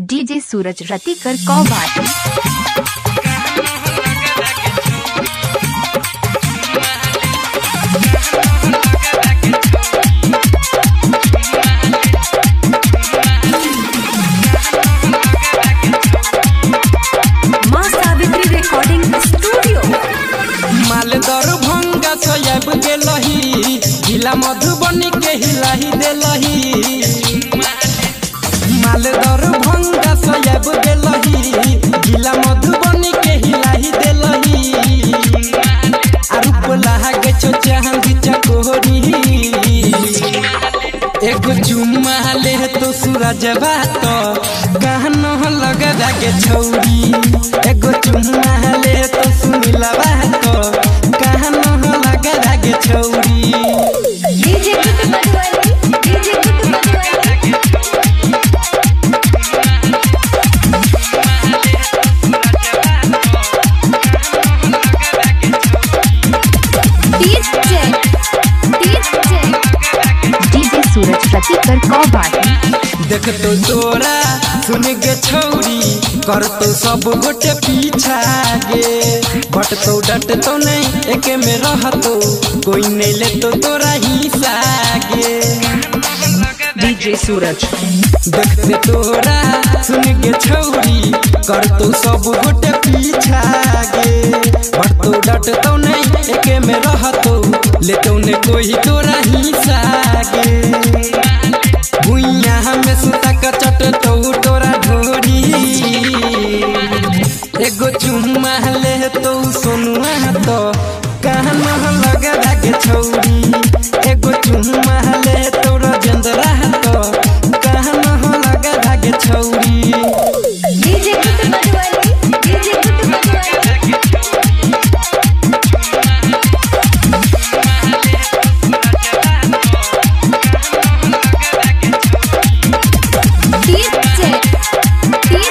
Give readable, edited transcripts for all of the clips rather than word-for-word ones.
DJ सूरज रतिकर कौवाही। माँ Savitri recording studio. माल दरभंगा सयाब गेलही, जिला मधुबनी के हिलाही देलही। माल दरभंगा सयाब गेलही, जिला मधुबनी के हिलाही देलही। आ रूप लागे छौ चांदी चकोरी, एगो चुम्मा ले तो सूरजवा तो कहनो लग जागे छौरी। एगो चुम्मा ले तो सुनीलवा तो कहनो लग जागे छौरी। DJ Guddu Madhubani, DJ Guddu Madhubani. DJ DJ DJ Suraj Ratikar Kauwahi. देख तो तोरा सुन गे छौरी, कर तो सब गोटे पीछा गे। बट तो डट तो नहीं एके में रहतो, कोई नहीं ले तो तोरा हिस्सा गे। डीजे सूरज। देखते तोरा सुन गे छौरी, कर तो सब गोटे पीछा गे। बट तो डट तो नहीं एके में रहतो, ले तो ने कोई तोरा हिस्सा गे। भुइया में सुता का चट तो तोरा ढोरी, एगो चुम्मा ले तो सोनुआ तो कहनो लग जागे छौरी। एगो चुम्मा ले तो राजेंद्रा तो कहनो लग जागे छौरी। DJ Guddu Madhubani, DJ Guddu Madhubani. DJ DJ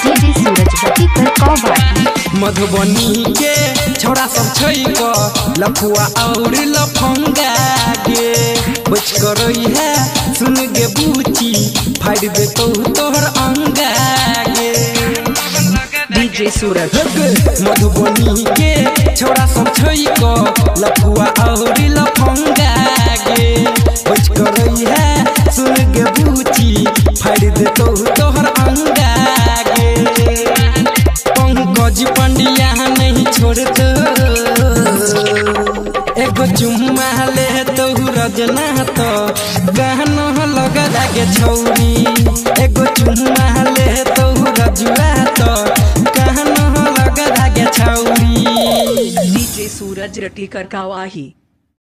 DJ Suraj Ratikar Kauwahi. Madhubani के छोरा सब छै क लफुआ और लफंगा गे। बच करई है सुन गे बूची, फाड़ दे तो तोहर अंगा गे। डीजे सूरज। मधुबनी के छोरा सब छै क लफुआ और लफंगा गे। बच करई है सुन गे बूची, फाड़ दे तो तोहर अंगा गे। पंकज पंडिया नहीं छोड़तो, एगो चुम्मा ले तो रजना तो गहनो लग जागे छौरी। एगो चुम्मा ले तो रजुआ तो गहनो लग जागे छौरी। डीजे सूरज रतिकर कौवाही।